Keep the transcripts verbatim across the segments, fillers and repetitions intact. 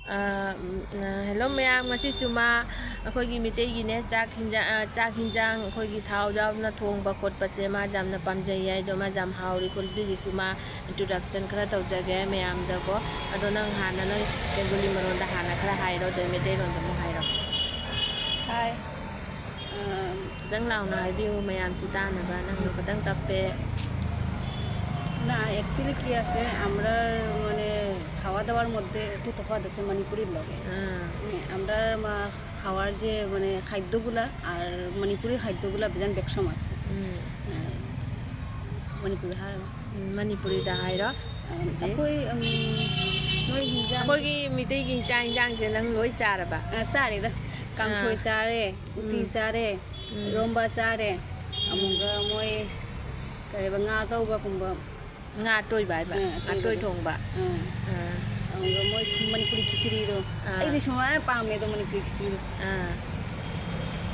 ꯑ, ꯎꯝ, ꯑ, hello ꯃꯌꯥꯝ, ꯉꯁꯤꯁꯨ ꯃꯥ ꯑꯩꯈꯣꯏꯒꯤ ꯃꯤꯇꯩꯒꯤꯅꯦ, ꯆꯥꯛ ꯍꯤꯟꯖꯥꯡ, ꯑ, ꯆꯥꯛ ꯍꯤꯟꯖꯥꯡ ꯑꯩꯈꯣꯏꯒꯤ ꯊꯥꯎ ꯌꯥꯎꯅ ꯊꯣꯡꯕ ꯈꯣꯠꯄꯁꯦ ꯃꯥ ꯌꯥꯝꯅ ꯄꯥꯝꯖꯩ ꯍꯥꯏ, ꯑꯗꯣ ꯃꯥ ꯌꯥꯝ ꯍꯥꯎꯔꯤ ꯈꯣꯠꯂꯤ, ꯑꯗꯨꯒꯤꯁꯨ ꯃꯥ introduction ꯈꯔ ꯇꯧꯖꯒꯦ ꯃꯌꯥꯝꯗꯀꯣ꯫ ꯑꯗꯣ ꯅꯪ ꯍꯥꯟꯅ ꯅꯣꯏ ꯕꯦꯡꯒꯣꯂꯤ ꯃꯔꯣꯟꯗ ꯍꯥꯟꯅ ꯈꯔ ꯍꯥꯏꯔꯣ, ꯑꯗꯩ ꯃꯩꯇꯩꯂꯣꯟꯗ ꯑꯃꯨꯛ ꯍꯥꯏꯔꯣ꯫ Hi. আহ, ꯈꯤꯇꯪ ꯂꯥꯎꯅ ꯍꯥꯏꯕꯤꯌꯨ, ꯃꯌꯥꯝꯁꯨ ꯇꯥꯅꯕ, ꯅꯪꯗꯣ ꯈꯤꯇꯪ ꯇꯞꯄꯦ꯫ না, actually কি আছে, আমরা মানে খাওয়া দাওয়ার মধ্যে একটু তফাৎ আছে মণিপুরির লগে। ꯎꯝ, আমরা মা-, খাওয়ার যে মানে খাদ্যগুলা আর মণিপুরি খাদ্যগুলা বেজান বেকসম আছে। ꯎꯝ꯫ আহ, মণিপুরি ꯍꯥꯏꯔꯣ? ꯎꯝ, ꯃꯅꯤꯄꯨꯔꯤꯗ ꯍꯥꯏꯔꯣ꯫ ꯑ, ꯍꯧꯖꯤꯛ ꯑꯩꯈꯣꯏ, ꯎꯝ, ꯅꯣꯏ ꯍꯤꯟꯖꯥꯡ ꯑꯩꯈꯣꯏꯒꯤ ꯃꯤꯇꯩꯒꯤ ꯆꯥꯛ ꯍꯤꯟꯖꯥꯡꯁꯦ ꯅꯪ ꯂꯣꯏ ꯆꯥꯔꯕ? ꯑ, ꯆꯥꯔꯦꯗ꯫ ꯀꯥꯡꯁꯣꯏ ꯑꯥ꯫ ꯆꯥꯔꯦ, ꯎꯇꯤ ꯎꯝ꯫ ꯆꯥꯔꯦ, ꯎꯝ꯫ ꯏꯔꯣꯝꯕ ꯆꯥꯔꯦ, ꯎꯝ꯫ ꯑꯃꯨꯛꯀ ꯃꯣꯏ ꯀꯔꯤꯕ, ꯉꯥ ꯑꯇꯧꯕꯒꯨꯝꯕ꯫ ꯉꯥ ꯑꯇꯣꯏꯕ ꯍꯥꯏꯕ? ꯑꯥ, ꯉꯥꯇꯣꯏ ꯑꯇꯣꯏꯕꯗꯣ꯫ ꯊꯣꯡꯕ꯫ ꯑꯥ꯫ ꯑꯥ꯫ ꯑꯗꯨꯒ ꯃꯣꯏ ꯃꯅꯤꯄꯨꯔꯤ ꯈꯤꯆꯤꯔꯤꯗꯣ꯫ ꯑꯥ꯫ ꯑꯩꯗꯤ ꯁꯨꯃꯥꯏꯅ ꯄꯥꯝꯃꯦ ꯑꯗꯣ, ꯃꯅꯤꯄꯨꯔꯤ ꯈꯤꯆꯤꯔꯤꯗꯣ꯫ ꯑꯥ꯫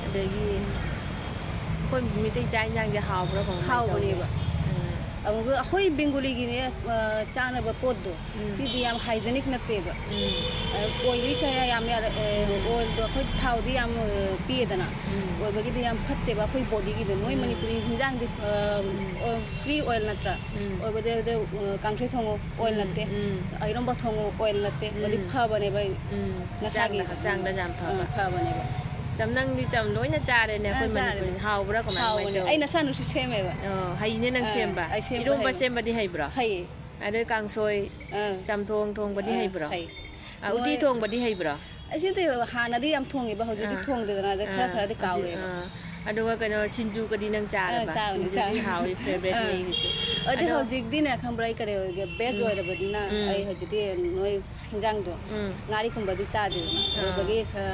ꯑꯗꯒꯤ ꯑꯩꯈꯣꯏ ꯃꯤꯇꯩ ꯆꯥꯛ ꯏꯟꯖꯥꯡꯁꯦ ꯍꯥꯎꯕ꯭ꯔꯥ ꯀꯃꯥꯏꯅ ꯇꯧꯒꯦ? ꯍꯥꯎꯕꯅꯦꯕ꯫ ꯑꯥ꯫ ꯑꯃꯨꯛꯀ ꯑꯩꯈꯣꯏ ꯕꯦꯡꯒꯣꯂꯤꯒꯤꯅꯦ, ꯑ, ꯆꯥꯅꯕ ꯄꯣꯠꯇꯣ, ꯎꯝ꯫ ꯁꯤꯗꯤ ꯌꯥꯝ hygienic ꯅꯠꯇꯦꯕ꯫ ꯎꯝ꯫ ꯑ, oily ꯈꯔ ꯌꯥꯝ ꯌꯥꯔ-, ꯑ, ꯎꯝ꯫ Oilꯗꯣ ꯑꯩꯈꯣꯏ ꯊꯥꯎꯗꯤ ꯌꯥꯝ, ꯑ, ꯄꯤꯌꯦꯗꯅ꯫ ꯎꯝ꯫ ꯑꯣꯏꯕꯒꯤꯗꯤ ꯌꯥꯝ ꯐꯠꯇꯦꯕ ꯑꯩꯈꯣꯏ bodyꯒꯤꯗꯤ꯫ ꯃꯣꯏ ꯎꯝ꯫ ꯃꯅꯤꯄꯨꯔꯤ ꯍꯤꯟꯖꯥꯡꯗꯤ, ꯑ, ꯎꯝ꯫ ꯑꯣ, free oil ꯅꯠꯇ꯭ꯔꯥ? ꯎꯝ꯫ ꯑꯣꯏꯕꯗꯤ ꯑꯗꯨ, ꯑ, ꯀꯥꯡꯁꯣꯏ ꯊꯣꯡꯉꯣ, oil ꯎꯝ, ꯅꯠꯇꯦ꯫ ꯎꯝ꯫ ꯏꯔꯣꯝꯕ ꯊꯣꯡꯉꯣ, oil ꯅꯠꯇꯦ꯫ ꯑꯗꯨꯗꯤ ꯎꯝ꯫ ꯐꯕꯅꯦꯕ꯫ ꯎꯝ꯫ ꯅꯁꯥꯒꯤ, ꯍꯛꯆꯥꯡꯗ, ꯍꯛꯆꯥꯡꯗ ꯌꯥꯝ ꯐꯕ꯫ ꯑ, ꯐꯕꯅꯦꯕ꯫ ꯆꯝ-, ꯅꯪꯗꯤ ꯆꯝ ꯂꯣꯏꯅ ꯆꯥꯔꯦꯅꯦ, ꯑ, ꯑꯩꯈꯣꯏ ꯆꯥꯔꯦ꯫ ꯃꯅꯤꯄꯨꯔꯤ꯫ ꯍꯥꯎꯕ꯭ꯔꯥ ꯀꯃꯥꯏ, ꯀꯃꯥꯏ ꯍꯥꯎꯕꯅꯦ꯫ ꯇꯧꯏ? ꯑꯩ ꯅꯁꯥꯅꯁꯨ ꯁꯦꯝꯃꯦꯕ꯫ ꯑ, ꯍꯩꯅꯦ ꯅꯪ ꯑ, ꯁꯦꯝꯕ꯫ ꯑꯩ ꯁꯦꯝꯕ ꯏꯔꯣꯝꯕ ꯍꯩ꯫ ꯁꯦꯝꯕꯗꯤ ꯍꯩꯕ꯭ꯔꯣ? ꯍꯩꯌꯦ꯫ ꯑꯗꯩ ꯀꯥꯡꯁꯣꯏ, ꯑ꯫ ꯆꯝꯊꯣꯡ ꯊꯣꯡꯕꯗꯤ ꯑ, ꯍꯩꯕ꯭ꯔꯣ? ꯍꯩ꯫ ꯑ, ꯎꯇꯤ ꯃꯣꯏ ꯊꯣꯡꯕꯗꯤ ꯍꯩꯕ꯭ꯔꯣ? ꯑꯩꯁꯤꯗꯤ ꯍꯥꯟꯅꯗꯤ ꯌꯥꯝ ꯊꯣꯡꯉꯦꯕ, ꯍꯧꯖꯤꯛꯇꯤ ꯑꯥ, ꯊꯣꯡꯗꯦꯗꯅ, ꯑꯗ ꯈꯔ ꯑꯥ, ꯈꯔꯗꯤ ꯍꯧꯖꯤꯛ, ꯀꯥꯎꯔꯦꯕ꯫ ꯑꯥ꯫ ꯑꯗꯨꯒ ꯀꯩꯅꯣ, ꯁꯤꯡꯖꯨꯒꯗꯤ ꯅꯪ ꯑꯥ, ꯆꯥꯔꯕ? ꯆꯥꯕꯅꯤ, ꯁꯤꯡꯖꯨꯗꯤ ꯆꯥꯕꯅꯤ꯫ ꯍꯥꯎꯏ, favouriteꯅꯤ ꯑꯥ꯫ ꯑꯩꯒꯤꯁꯨ꯫ ꯑꯗꯨ ꯑꯗꯣ ꯍꯧꯖꯤꯛꯇꯤꯅꯦ, ꯈꯪꯕ꯭ꯔꯥ, ꯑꯩ ꯀꯔꯤ ꯑꯣꯏꯒꯦ, veg ꯎꯝ꯫ ꯑꯣꯏꯔꯕꯅꯤꯅ ꯎꯝ꯫ ꯑꯩ ꯍꯧꯖꯤꯛꯇꯤ ꯅꯣꯏ ꯍꯤꯟꯖꯥꯡꯗꯣ, ꯎꯝ꯫ ꯉꯥꯔꯤꯒꯨꯝꯕꯗꯤ ꯆꯥꯗꯦꯗꯅ, ꯑꯥ꯫ ꯑꯣꯏꯕꯒꯤ, ꯑ,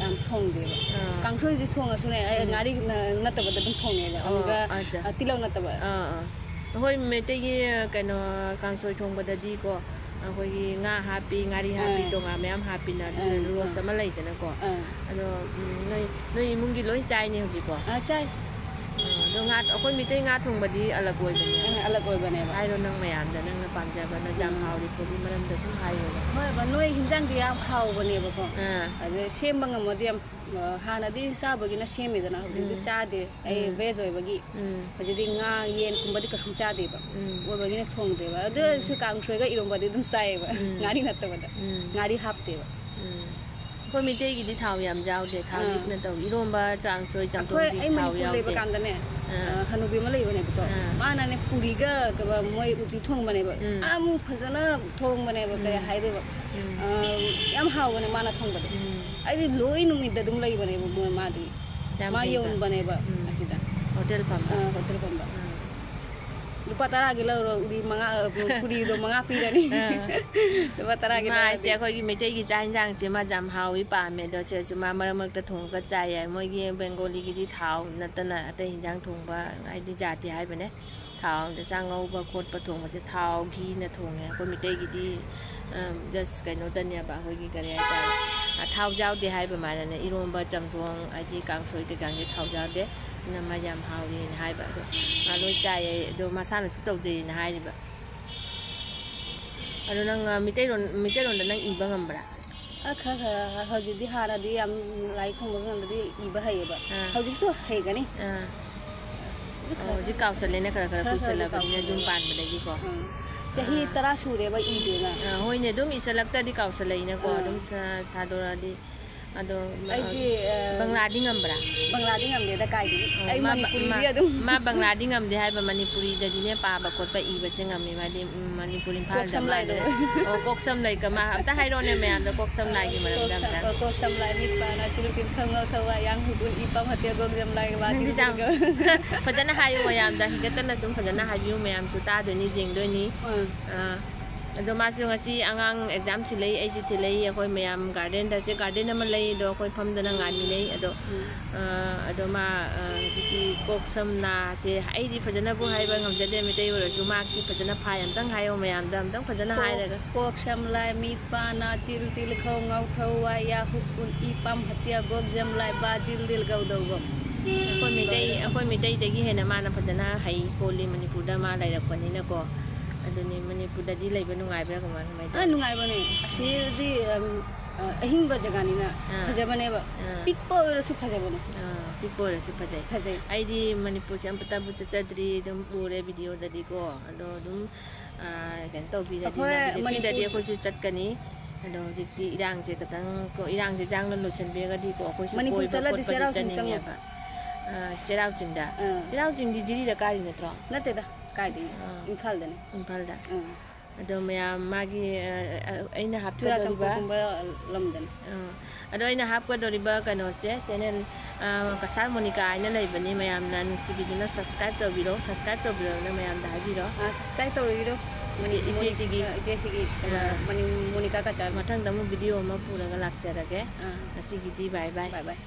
ꯌꯥꯝ ꯊꯣꯡꯗꯦꯕ꯫ ꯑꯥ꯫ ꯀꯥꯡꯁꯣꯏꯁꯦ ꯊꯣꯡꯉꯁꯨꯅꯦ, ꯑꯩ ꯎꯝ꯫ ꯉꯥꯔꯤ ꯅ-, ꯅꯠꯇꯕꯗ ꯑꯗꯨꯝ ꯊꯣꯡꯉꯦꯕ꯫ ꯑꯣ, ꯑꯃꯨꯛꯀ, ꯑꯠꯆꯥ꯫ ꯑ, ꯇꯤꯜꯍꯧ ꯅꯠꯇꯕ꯫ ꯑꯥ, ꯑꯥ꯫ ꯑꯩꯈꯣꯏ ꯃꯩꯇꯩꯒꯤ, ꯀꯩꯅꯣ, ꯀꯥꯡꯁꯣꯏ ꯊꯣꯡꯕꯗꯗꯤꯀꯣ, ꯑꯩꯈꯣꯏꯒꯤ ꯉꯥ ꯍꯥꯞꯄꯤ, ꯉꯥꯔꯤ ꯍꯥꯄꯤ, ꯑꯥ꯫ ꯇꯣꯉꯥꯟ ꯃꯌꯥꯝ ꯍꯥꯞꯄꯤꯅ, ꯑꯗꯨꯅ ꯑꯥ, rules ꯑꯥ꯫ ꯑꯃ ꯂꯩꯗꯅꯀꯣ꯫ ꯑꯥ꯫ ꯑꯗꯣ, ꯎꯝ, ꯅꯣꯏ, ꯅꯣꯏ ꯏꯃꯨꯡꯒꯤ ꯂꯣꯏ ꯆꯥꯏꯅꯦ ꯍꯧꯖꯤꯛꯀꯣ? ꯑꯥ, ꯆꯥꯏ꯫ ꯑꯥ, ꯑꯗꯣ ꯉꯥ, ꯑꯩꯈꯣꯏ ꯃꯤꯇꯩ ꯉꯥ ꯊꯣꯡꯕꯗꯤ ꯑꯂꯛ ꯑꯣꯏꯕꯅꯦ꯫ ꯑ, ꯑꯂꯛ ꯑꯣꯏꯕꯅꯦꯕ꯫ ꯍꯥꯏꯔꯣ ꯅꯪ ꯃꯌꯥꯝꯗ ꯅꯪꯅ ꯄꯥꯝꯖꯕ, ꯅꯪ ꯌꯥꯝ ꯎꯝ꯫ ꯍꯥꯎꯔꯤꯕꯒꯤ ꯃꯔꯝꯗ ꯁꯨꯝ ꯍꯥꯏꯌꯣꯕ꯫ ꯍꯣꯏꯕ, ꯅꯣꯏ ꯍꯤꯟꯖꯥꯡꯗꯤ ꯌꯥꯝ ꯍꯥꯎꯕꯅꯦꯕꯀꯣ꯫ ꯑꯥ꯫ ꯑꯗ ꯁꯦꯝꯕ ꯉꯝꯃꯗꯤ ꯌꯥꯝ, ꯑ, ꯍꯥꯟꯅꯗꯤ ꯆꯥꯕꯒꯤꯅ ꯁꯦꯝꯃꯤꯗꯅ, ꯍꯧꯖꯤꯛꯇꯤ ꯎꯝ꯫ ꯆꯥꯗꯦ꯫ ꯑꯩ ꯎꯝ꯫ ꯚꯦꯖ ꯑꯣꯏꯕꯒꯤ꯫ ꯎꯝ꯫ ꯍꯧꯖꯤꯛꯇꯤ ꯉꯥ, ꯌꯦꯟꯒꯨꯝꯕꯗꯤ ꯀꯩꯁꯨꯝ ꯆꯥꯗꯦꯕ꯫ ꯎꯝ꯫ ꯑꯣꯏꯕꯒꯤꯅ ꯊꯣꯡꯗꯦꯕ꯫ ꯑꯗꯨ ꯎꯝ꯫ ꯑꯣꯏꯔꯁꯨ ꯀꯥꯡꯁꯣꯏꯒ ꯏꯔꯣꯝꯕꯗꯤ ꯑꯗꯨꯝ ꯆꯥꯏꯌꯦꯕ꯫ ꯎꯝ꯫ ꯉꯥꯔꯤ ꯅꯠꯇꯕꯗ꯫ ꯎꯝ꯫ ꯉꯥꯔꯤ ꯍꯥꯞꯇꯦꯕ꯫ ꯎꯝ꯫ ꯑꯩꯈꯣꯏ ꯃꯩꯇꯩꯒꯤꯗꯤ ꯊꯥꯎ ꯌꯥꯝ ꯌꯥꯎꯗꯦ, ꯊꯥꯎ ꯑꯥ꯫ ꯂꯤꯛꯅ ꯇꯧꯏ꯫ ꯏꯔꯣꯝꯕ, ꯆꯥꯡꯁꯣꯏ, ꯑꯩꯈꯣꯏ, ꯆꯝꯊꯣꯡꯗꯤ ꯑꯩ ꯊꯥꯎ ꯃꯅꯤꯄꯨꯔ ꯂꯩꯕ ꯌꯥꯎꯗꯦ꯫ ꯀꯥꯟꯗꯅꯦ, ꯑꯥ꯫ ꯑ, ꯍꯅꯨꯕꯤ ꯑꯃ ꯂꯩꯕꯅꯦꯕꯀꯣ꯫ ꯑꯥ꯫ ꯃꯥꯅꯅꯦ ꯄꯨꯔꯤꯒ ꯀꯩꯕ ꯃꯣꯏ ꯎꯇꯤ ꯊꯣꯡꯕꯅꯦꯕ꯫ ꯎꯝ꯫ ꯌꯥꯝ ꯐꯖꯅ ꯊꯣꯡꯕꯅꯦꯕ, ꯀꯩ ꯎꯝ꯫ ꯍꯥꯏꯗꯣꯏꯕ? ꯎꯝ꯫ ꯑ, ꯌꯥꯝ ꯍꯥꯎꯕꯅꯦ ꯃꯥꯅ ꯊꯣꯡꯕꯗꯣ꯫ ꯎꯝ꯫ ꯑꯩꯗꯤ ꯂꯣꯏ ꯅꯨꯃꯤꯠꯇ ꯑꯗꯨꯝ ꯂꯩꯕꯅꯦꯕ ꯃꯣꯏ ꯃꯥꯗꯤ꯫ ꯌꯥꯝ ꯃꯥ ꯐꯩꯕ꯫ ꯌꯣꯟꯕꯅꯦꯕ ꯎꯝ꯫ ꯑꯁꯤꯗ꯫ ꯍꯣꯇꯦꯜ ꯐꯝꯕ꯫ ꯑ, ꯍꯣꯇꯦꯜ ꯐꯝꯕ꯫ ꯎꯝ꯫ ꯂꯨꯄꯥ ꯇꯔꯥꯒꯤ ꯂꯧꯔꯣ, ꯎꯔꯤ ꯃꯉꯥ, ꯑ, ꯄꯨꯔꯤꯗꯣ ꯃꯉꯥ ꯄꯤꯔꯅꯤ꯫ ꯑꯥ꯫ ꯂꯨꯄꯥ ꯇꯔꯥꯒꯤ ꯏꯃꯥ ꯍꯥꯏꯁꯦ ꯂꯧꯔꯗꯤ꯫ ꯑꯩꯈꯣꯏꯒꯤ ꯃꯩꯇꯩꯒꯤ ꯆꯥꯛ ꯍꯤꯟꯖꯥꯡꯁꯦ ꯃꯥ ꯌꯥꯝ ꯍꯥꯎꯏ, ꯄꯥꯝꯃꯦ꯫ ꯑꯗꯣ ꯁꯤꯗꯁꯨ ꯃꯥ ꯃꯔꯛ ꯃꯔꯛꯇ ꯊꯣꯡꯉꯒ ꯆꯥꯏ ꯍꯥꯏ꯫ ꯃꯣꯏꯒꯤ ꯕꯦꯡꯒꯣꯂꯤꯒꯤꯗꯤ ꯊꯥꯎ ꯅꯠꯇꯅ ꯑꯇꯩ ꯍꯤꯟꯖꯥꯡ ꯊꯣꯡꯕ ꯍꯥꯏꯗꯤ ꯌꯥꯗꯦ ꯍꯥꯏꯕꯅꯦ꯫ ꯊꯥꯎꯗ ꯆꯥꯛ ꯉꯧꯕ ꯈꯣꯠꯄ ꯊꯣꯡꯕꯁꯦ ꯊꯥꯎ, ꯘꯤꯅ ꯊꯣꯡꯉꯦ꯫ ꯑꯩꯈꯣꯏ ꯃꯩꯇꯩꯒꯤꯗꯤ, ꯑ, just ꯀꯩꯅꯣꯇꯅꯦꯕ, ꯑꯩꯈꯣꯏꯒꯤ ꯀꯔꯤ ꯍꯥꯏꯇꯥꯔꯦ, ꯑ, ꯊꯥꯎ ꯌꯥꯎꯗꯦ ꯍꯥꯏꯕ ꯃꯥꯅꯅꯦ꯫ ꯏꯔꯣꯝꯕ, ꯆꯝꯊꯣꯡ, ꯍꯥꯏꯗꯤ ꯀꯥꯡꯁꯣꯏ ꯀꯩꯀꯥꯡꯁꯦ ꯊꯥꯎ ꯌꯥꯎꯗꯦ꯫ ꯑꯗꯨꯅ ꯃꯥ ꯌꯥꯝ ꯍꯥꯎꯋꯦꯅ ꯍꯥꯏꯕ꯫ ꯑꯗꯣ ꯃꯥ ꯂꯣꯏ ꯆꯥꯏꯌꯦ꯫ ꯑꯗꯣ ꯃꯁꯥꯅꯁꯨ ꯇꯧꯖꯩꯌꯦꯅ ꯍꯥꯏꯔꯤꯕ꯫ ꯑꯗꯣ ꯅꯪ, ꯑ, ꯃꯤꯇꯩꯔꯣꯟ, ꯃꯤꯇꯩꯔꯣꯟꯗ ꯅꯪ ꯏꯕ ꯉꯝꯕ꯭ꯔꯥ? ꯑ, ꯈꯔ ꯈꯔ꯫ ꯍꯧꯖꯤꯛꯇꯤ, ꯍꯥꯟꯅꯗꯤ ꯌꯥꯝ ꯂꯥꯏꯔꯤꯛ ꯀꯨꯝꯕ ꯀꯥꯟꯗꯗꯤ ꯏꯕ ꯍꯩꯌꯦꯕ꯫ ꯑꯥ꯫ ꯍꯧꯖꯤꯛꯁꯨ ꯍꯩꯒꯅꯤ꯫ ꯑꯥ꯫ ꯑꯗꯨ ꯑꯣ, ꯈꯔ ꯍꯧꯖꯤꯛ ꯀꯥꯎꯁꯜꯂꯦꯅꯦ, ꯈꯔ ꯈꯔ ꯈꯔ ꯈꯔꯗꯤ ꯀꯨꯏꯁꯜꯂꯕꯅꯤꯅ, ꯌꯨꯝ ꯀꯥꯎꯁꯜꯂꯦꯕ꯫ ꯄꯥꯟꯕꯗꯒꯤꯀꯣ꯫ ꯎꯝ꯫ ꯆꯍꯤ ꯑꯥ꯫ ꯇꯔꯥ ꯁꯨꯔꯦꯕ ꯏꯗꯦꯅ꯫ ꯑꯥ, ꯍꯣꯏꯅꯦ, ꯑꯗꯨꯝ ꯏꯁꯜꯂꯛꯇꯗꯤ ꯀꯥꯎꯁꯜꯂꯛꯏꯅꯀꯣ, ꯑꯥ꯫ ꯑꯗꯨꯝ ꯊꯥ-, ꯊꯥꯗꯣꯔꯛꯑꯗꯤ꯫ ꯑꯗꯣ, ꯑ, ꯑꯩꯗꯤ, ꯑ, ꯕꯪꯂꯥꯗꯤ ꯉꯝꯕ꯭ꯔꯥ? ꯕꯪꯂꯥꯗꯤ ꯉꯝꯗꯦꯗ, ꯀꯥꯏꯗꯒꯤ? ꯑꯣ, ꯑꯩ ꯃꯥ ꯕ-, ꯃꯅꯤꯄꯨꯔꯤꯗꯤ ꯃꯥ, ꯑꯗꯨꯝ ꯃꯥ ꯕꯪꯂꯥꯗꯤ ꯉꯝꯗꯦ ꯍꯥꯏꯕ, ꯃꯅꯤꯄꯨꯔꯤꯗꯗꯤꯅꯦ ꯄꯥꯕ ꯈꯣꯠꯄ ꯏꯕꯁꯦ ꯉꯝꯃꯤ꯫ ꯃꯥꯗꯤ, ꯎꯝ, ꯃꯅꯤꯄꯨꯔ ꯀꯣꯛ ꯏꯝꯐꯥꯜꯗ ꯁꯝ ꯂꯥꯏꯗꯣ꯫ ꯃꯥꯜꯂꯦ꯫ ꯑꯣ, ꯀꯣꯛ ꯁꯝ ꯂꯥꯏ ꯀꯃꯥ-, ꯑꯝꯇ ꯍꯥꯏꯔꯣꯅꯦ ꯃꯌꯥꯝꯗ ꯀꯣꯛ ꯁꯝ ꯂꯥꯏꯒꯤ ꯃꯔꯝꯗ ꯀꯣꯛ ꯁꯝ, ꯑꯝꯇ꯫ ꯑ, ꯀꯣꯛ ꯁꯝ ꯂꯥꯏ, ꯃꯤꯠ ꯄꯥ ꯅꯥ ꯆꯤꯔꯨ ꯇꯤꯟ ꯈꯧ ꯉꯧ ꯊꯧ ꯋꯥ ꯌꯥꯡ ꯍꯨ ꯒꯨꯟ ꯏ ꯄꯝ ꯍꯇꯦ ꯒꯣꯛ ꯖꯝ ꯂꯥꯏ ꯕꯥ ꯅꯪꯗꯤ ꯖꯤꯔꯨ ꯌꯥꯝ ꯇꯤꯟ ꯈꯧ꯫ ꯐꯖꯅ ꯍꯥꯏꯌꯨ ꯃꯌꯥꯝꯗ, ꯍꯤꯒꯠꯇꯅ ꯁꯨꯝ ꯐꯖꯅ ꯍꯥꯏꯕꯤꯌꯨ, ꯃꯌꯥꯝꯁꯨ ꯇꯥꯗꯣꯏꯅꯤ, ꯌꯦꯡꯗꯣꯏꯅꯤ꯫ ꯑꯥ꯫ ꯑꯥ, ꯑꯗꯣ ꯃꯥꯁꯨ ꯉꯁꯤ ꯑꯉꯥꯡ exam ꯊꯤꯜꯂꯛꯏ, ꯑꯩꯁꯨ ꯊꯤꯜꯂꯛꯏ꯫ ꯑꯩꯈꯣꯏ ꯃꯌꯥꯝ garden ꯗ, ꯁꯦ garden ꯑꯃ ꯂꯩ, ꯑꯗꯣ ꯑꯩꯈꯣꯏ ꯐꯝꯗꯅ ꯉꯥꯏꯃꯤꯟꯅꯩ꯫ ꯑꯗꯣ, ꯎꯝ꯫ ꯑꯥ, ꯑꯗꯣ ꯃꯥ, ꯑꯥ, ꯍꯧꯖꯤꯛꯀꯤ ꯀꯣꯛ ꯁꯝ ꯅꯥꯁꯦ ꯑꯩꯗꯤ ꯐꯖꯅꯕꯨ ꯍꯥꯏꯕ ꯉꯝꯖꯗꯦ, ꯃꯩꯇꯩ ꯑꯣꯏꯔꯁꯨ ꯃꯍꯥꯛꯀꯤ ꯐꯖꯅ ꯐꯥꯏ ꯑꯝꯇꯪ ꯍꯥꯏꯌꯣ ꯃꯌꯥꯝꯗ, ꯑꯝꯇꯪ ꯐꯖꯅ ꯀꯣꯛ, ꯍꯥꯏꯔꯒ꯫ ꯀꯣꯛ ꯁꯝ ꯂꯥꯏ ꯃꯤꯠ ꯄꯥ ꯅꯥ ꯆꯤꯜ ꯇꯤꯜ ꯈꯧ ꯉꯧ ꯊꯧ ꯋꯥꯏ ꯌꯥ ꯍꯨꯛ ꯎꯟ ꯏ ꯄꯝ ꯍꯇꯤꯌꯥ ꯒꯣꯛ ꯖꯝ ꯂꯥꯏ ꯕꯥ ꯖꯤꯜ ꯗꯤꯜ ꯒꯧ ꯗꯧ ꯒꯝ꯫ ꯑꯩꯈꯣꯏ ꯃꯩꯇꯩ, ꯑꯩꯈꯣꯏ ꯃꯩꯇꯩꯗꯒꯤ ꯍꯦꯟꯅ ꯃꯥꯅ ꯐꯖꯅ ꯍꯩ ꯈꯣꯜꯂꯤ, ꯃꯅꯤꯄꯨꯔꯗ ꯃꯥ ꯂꯩꯔꯛꯄꯅꯤꯅꯀꯣ꯫ ꯑꯗꯨꯅꯤ, ꯃꯅꯤꯄꯨꯔꯗꯗꯤ ꯂꯩꯕ ꯅꯨꯡꯉꯥꯏꯕ꯭ꯔꯥ, ꯀꯃꯥꯏ ꯀꯃꯥꯏ ꯑ, ꯇꯧꯏ? ꯅꯨꯡꯉꯥꯏꯕꯅꯦ꯫ ꯑꯁꯤꯗꯤ, ꯎꯝ, ꯑ, ꯑꯍꯤꯡꯕ ꯖꯒꯥꯅꯤꯅ ꯑꯥ꯫ ꯐꯖꯕꯅꯦꯕ꯫ ꯑꯥ꯫ ꯄꯤꯛꯄ ꯑꯣꯏꯔꯁꯨ ꯐꯖꯕꯅꯦ꯫ ꯑꯥ, ꯄꯤꯛꯄ ꯑꯣꯏꯔꯁꯨ ꯐꯖꯩ꯫ ꯐꯖꯩ꯫ ꯑꯩꯗꯤ ꯃꯅꯤꯄꯨꯔꯁꯦ ꯑꯝꯇꯕꯨ ꯆꯠꯆꯗ꯭ꯔꯤ, ꯑꯗꯨꯝ ꯎꯔꯦ ꯚꯤꯗꯤꯑꯣꯗꯗꯤꯀꯣ꯫ ꯑꯗꯣ ꯑꯗꯨꯝ, ꯑꯥ, ꯀꯩꯅꯣ ꯇꯧꯕꯤꯔꯗꯤ, ꯑꯩꯈꯣꯏ ꯅꯥ ꯚꯤꯖꯤꯠ ꯄꯤꯗꯗꯤ ꯃꯅꯤꯄꯨꯔ ꯑꯩꯈꯣꯏꯁꯨ ꯆꯠꯀꯅꯤ꯫ ꯑꯗꯣ ꯍꯧꯖꯤꯛꯇꯤ ꯏꯔꯥꯡꯁꯦ ꯈꯤꯇꯪ ꯀꯣ, ꯏꯔꯥꯡꯁꯦ ꯌꯥꯡꯅ ꯂꯣꯏꯁꯤꯟꯕꯤꯔꯒꯗꯤꯀꯣ, ꯑꯩꯈꯣꯏꯁꯨ ꯃꯅꯤꯄꯨꯔ ꯀꯣꯏꯕ ꯆꯠꯂꯗꯤ ꯈꯣꯠꯄꯁꯦ ꯆꯩꯔꯥꯎ ꯆꯤꯡ ꯆꯪꯉꯣ꯫ ꯆꯠꯅꯤꯡꯉꯦꯕ꯫ ꯑꯥ, ꯆꯩꯔꯥꯎ ꯆꯤꯡꯗ꯫ ꯑꯥ꯫ ꯆꯩꯔꯥꯎ ꯆꯤꯡꯗꯤ ꯖꯤꯔꯤꯗ ꯀꯥꯔꯤ ꯅꯠꯇ꯭ꯔꯣ? ꯅꯠꯇꯦꯗ, ꯀꯥꯏꯗꯒꯤ? ꯑꯥ꯫ ꯏꯝꯐꯥꯜꯗꯅꯤ꯫ ꯏꯝꯐꯥꯜꯗ꯫ ꯑꯥ꯫ ꯑꯗꯣ ꯃꯌꯥꯝ ꯃꯥꯒꯤ, ꯑ, ꯑ, ꯑꯩꯅ ꯍꯥꯞꯀꯗꯧꯔꯤꯕ, ꯆꯨꯔꯥꯆꯥꯟꯄꯨꯔꯒꯨꯝꯕ ꯂꯝꯗꯅꯤ꯫ ꯑ, ꯑꯗꯣ ꯑꯩꯅ ꯍꯥꯞꯀꯗꯧꯔꯤꯕ ꯀꯩꯅꯣꯁꯦ, ꯆꯦꯅꯦꯜ, ꯑ, ꯀꯁꯥꯔ ꯃꯣꯅꯤꯀꯥ ꯍꯥꯏꯅ ꯂꯩꯕꯅꯤ, ꯃꯌꯥꯝꯅ ꯅꯨꯡꯁꯤꯕꯤꯗꯨꯅ subscribe ꯇꯧꯕꯤꯔꯣ, subscribe ꯇꯧꯕꯤꯔꯣꯅ ꯃꯌꯥꯝꯗ ꯍꯥꯏꯕꯤꯔꯣ꯫ ꯑ, subscribe ꯇꯧꯕꯤꯔꯣ꯫ ꯏꯆꯦ, ꯃꯣꯅꯤ-, ꯏꯆꯦꯁꯤꯒꯤ꯫ ꯃꯣꯅꯤ-, ꯏꯆꯦꯁꯤꯒꯤ, ꯑ, ꯑ꯫ ꯃꯅꯤ-, ꯃꯣꯅꯤꯀꯥ ꯀꯁꯥꯔ꯫ ꯃꯊꯪꯗ ꯑꯃꯨꯛ ꯚꯤꯗꯤꯑꯣ ꯑꯃ ꯄꯨꯔꯒ ꯂꯥꯛꯆꯔꯒꯦ꯫ ꯑ꯫ ꯉꯁꯤꯒꯤꯗꯤ bye bye꯫ Bye bye꯫